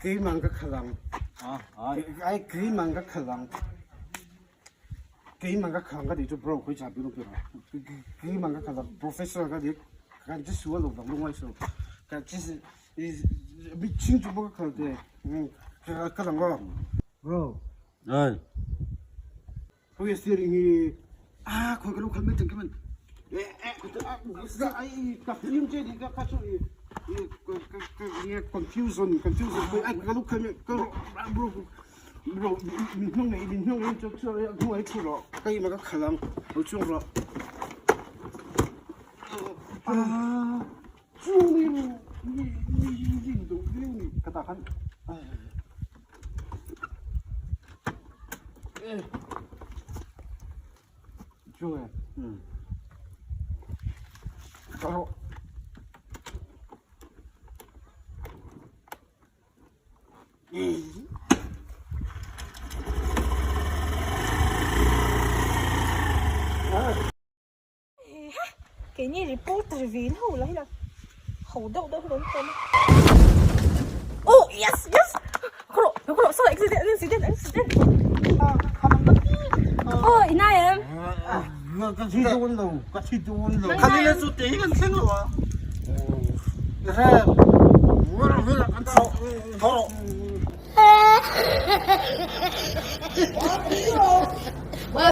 Keiman ka khalh ang. Ai keiman ka khalh ang. Keiman ka khalh ang ka tih chu bro khawi chah biru ber a. Keiman ka khalh ang professor ka ni kan che sual lo vang lungai so. Ka che mi chhing chu pawh ka khalh te. Ka kal ang aw. Bro. Ai. Khawi steering hi ah khawi ka lo khalh mai chang khian ka film che ni ka kha chu i confusion confusion ai ka lo khalh mai ka bro bro min hnung nei min hnung nei chu chu hnung ai thu rawh ka ima ka khalh ang lo chuang rawh ah chu ni ni ni ni duh viau ni ka ta khan Chu e. Ka rawh. Keini reporter ve ho lah hi la ho deuh deuh hi lo awm a. Oh yes yes khaw rawh khaw rawh saw accident accident accident oh i nai em ka thi dawn lo ka thi dawn lo Khani le chu te hi kan thleng lo a. Re Kan tho tho rawh.